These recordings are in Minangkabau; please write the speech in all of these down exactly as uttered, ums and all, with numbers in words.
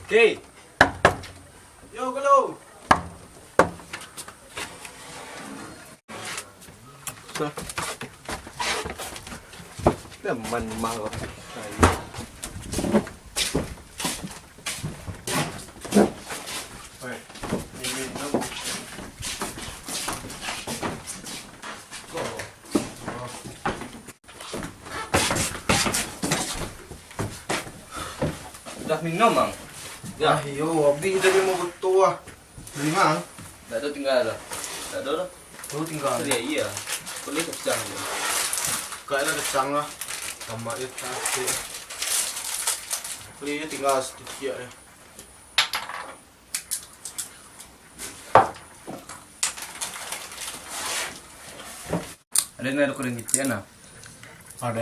Hei. Yo, Gulu. Sa-, Teman mah kau. Oi, ini minum. Kau. Udah minum, Mang? Ya. Ah, iyo, abih tadi mau betul ah. Bali, Mang? Dak ado tingga doh. Dak ado doh. Oh, tingga. Iya, iya. Boleh kacang tu. Kak lah kacang lah. Tamak je cantik. Boleh je tingga sedikit je. Ado nan ado kurang gitian lah. Ado.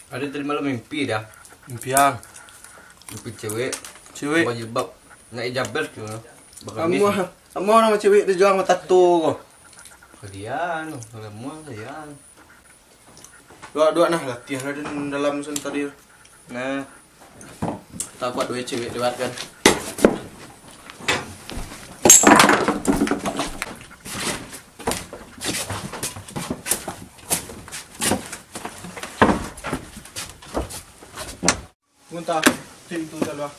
Ado tadi malam mimpi dah. Mimpi ang. Mimpi cewek. Cewek. Bajilbab. Nak ijabel tu. Kamu, kamu nama cewek tu jual mata tu ko. Kalian, kamu kalian. Dua-dua nah latihan ada dalam sentari. Nah. Takut dua cewek lewat kan. Muntah, pintu keluar.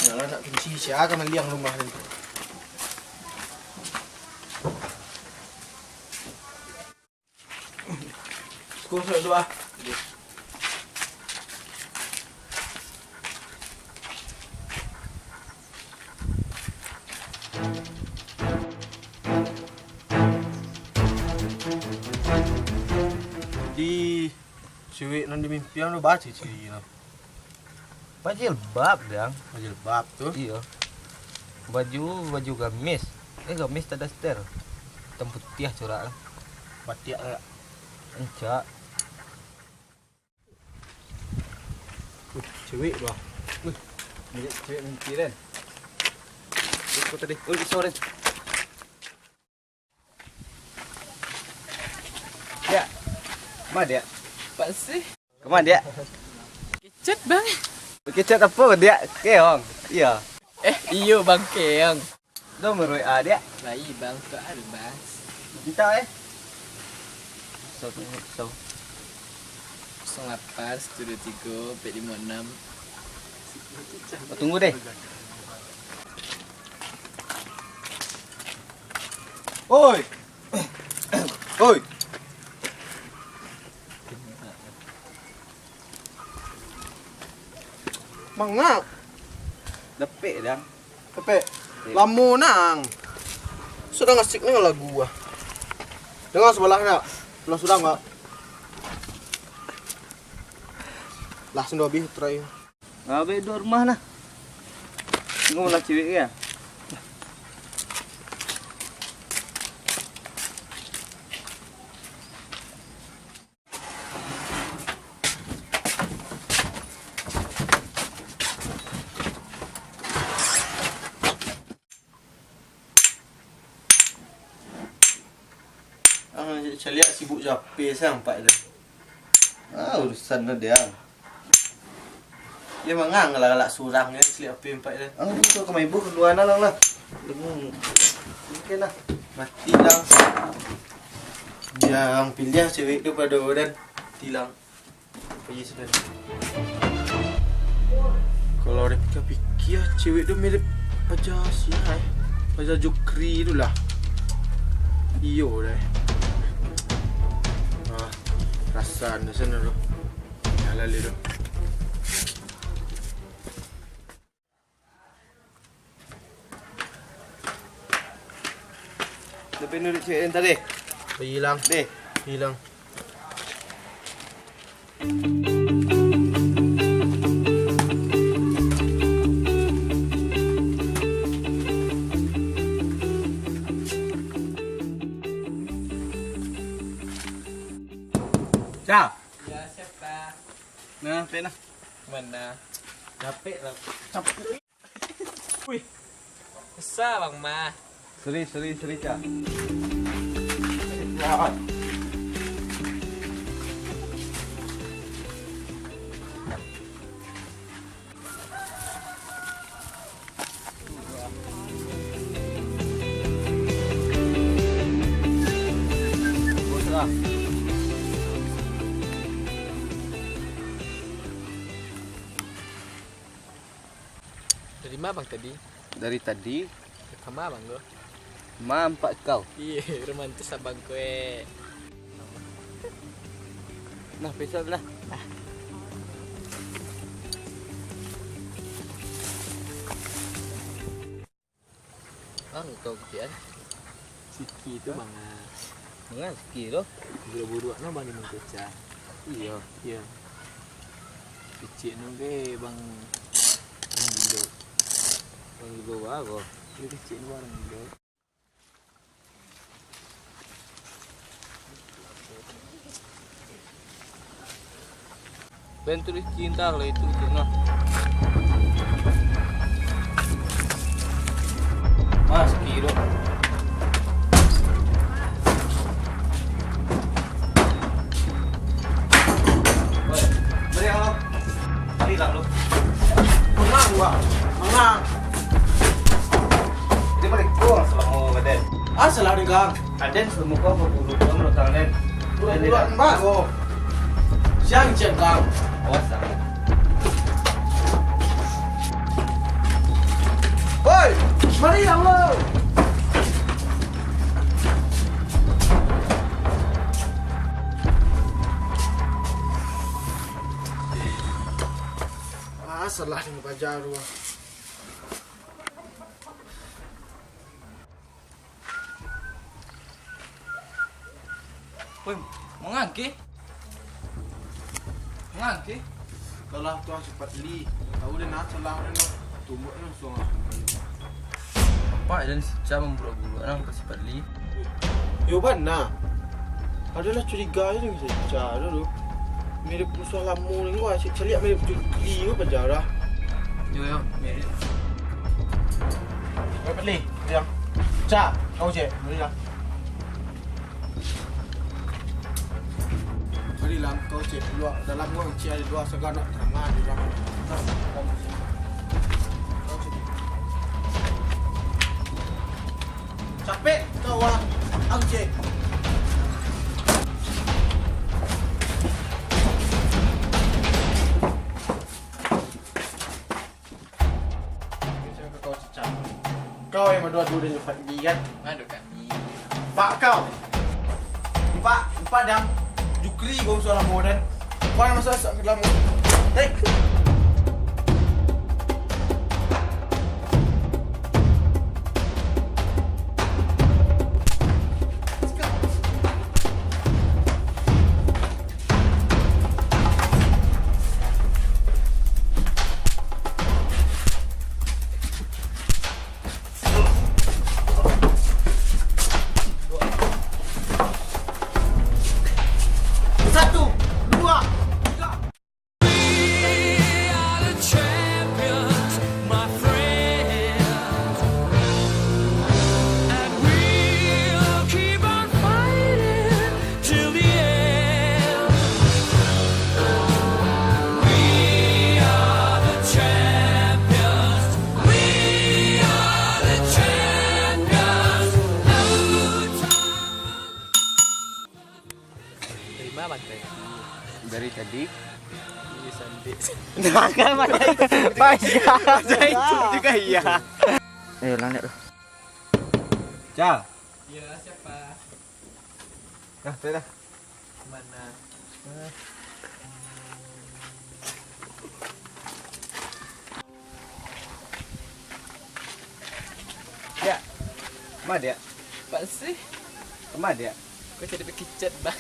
Yalah, nak kunci, sia ka maliang rumah ni. Kosong dua. Di Cewek nan di mimpi ang tu ba ciri-ciri tu? Bajilbab, Dang. Bajilbab tu? Iyo. Baju, baju gamis. Eh, gamis tak daster. Hitam putiah corak tu. Batik tak? Encak. Uh, cewek tu ah. Uh, cewek mimpi kan? Ikut tadi. Oh, bisa, Ren. Diak. Ma, Diak? Apak sih? Kama, Diak? Kecek, Bang. Kecek apo, Diak? Keong? Iyo. Eh, iyo, Bang, keong. Nomor W A, Diak? Lai, Bang, tu Albas. Mintak, eh? So, so. Kosong lapan, satu dua tiga, empat lima enam. Oh, tunggu deh. Oi! Oi! Manga? Dapek, Dang. Dapek? Iyo. Lamo, Nang. Sudah ngasik ni lagu ah. Dengar sebelah dak? Sebelah sudah enggak? Lah, sudah habis try. Abih duo rumah nah. Tengok lah cewek ya. Ah, caliak sibuk jo H P sampai tu. Ah, urusan tu dia. Dia mangang galak-galak surang je, caliak H P sampai tu. Ah, tu ka maibuh dua anak lah. Mungkin lah. Mati lah. Dia pilih cewek tu pado dan tilang. Paja sudah. Kalau dipikir-pikir, cewek tu mirip paja sia, eh. Paja Jukri tu lah. Iyo dah. Ah, perasaan di sana tu. Jalan dia tu. Tapi nurut cewek yang tadi. Hilang. Deh. Hilang. Cak. Ya, siapa? Nah, pena. Mana? Capek lah. Capek. Wih. Besar, Bang Mah. Seri, seri, seri, Cak. Ya. Ma bang tadi? Dari tadi. Kama bang ko? Ma ampak kau. Iya, romantis abang ko, eh. Nah, pesan lah. Nah. Ah, kau kecil kan? Siki tu bang. Bang siki tu. Gula buruak no bang di Mengkecah. Iya. Iya. Kecil no ke bang, bang gilo. Bang gilo bago. Dia kecil no bang gilo. Bantu Rizky ntar lah itu, itu nah. Mas, kiro. Woi, beri yang lo. Beri lah lo. Menang, Wak. Menang. Dia balik gol selama badan. Ah, salah ni, Kang. Aden, semuka babulu-bulu, Kang, Den. Bulan-bulan, Mbak, oh. Siang, siang, Kang. Awas, Kang. Hoi, mari, Allah. Ah, salah ni bajar, wah. Woi, mangangke? Mangangke? Kalah tu ah, si Padli. Tahu dia nak salah dia nak. Tumbuk dia langsung ah. Apak dan si Ca mamburuak-buruak nang ka si Padli. Yo bana. Adalah curiga je dengan si Ca tu. Mirip musuh lamo ni gua. Caliak mirip Jukri tu pajarah. Yo, yo, mirip. Weh, Padli, diam. Ca, kau cek, beri lah. Beri lah, kau cek dulu. Dalam gua cek ada dua, sagan nak terang lah, dia bilang. Kau cek. Capek kau, ah. Kau cek. Kau cecak. Kau yang berdoa dulu dengan Fadli, kan? Ngadu kami. Pak kau. Empat, empat dam. Jukri kau salah modal. Kau yang masuk, masuk ke dalam. Hei. Satu, dua, tiga. We are the champions, my friends. And we'll keep on fighting till the end. We are the champions. We are the champions. No time. Terima, Bang Teki. Dari tadi. Iya, sandik. Nah, kan, Bang Teki. Payah. Saya itu juga iya. Eh, langit tu. Ca. Ya, siapa? Dah, dah, dah. Mana? Diak. Ma, Diak? Apa sih? Ma, Diak? Kau jadi bekicet, Bang.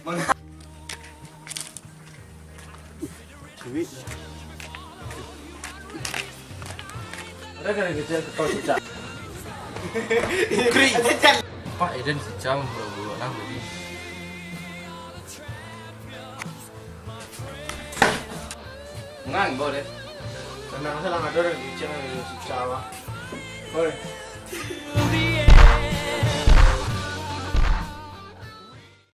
Manga- Duit. Ada kan kecil kau cicak. Krik. Pak Eden cicak membuat-buat lah tadi. Nganggo deh. Tenang saja lah, ada orang cicak yang cicak lah. Oi.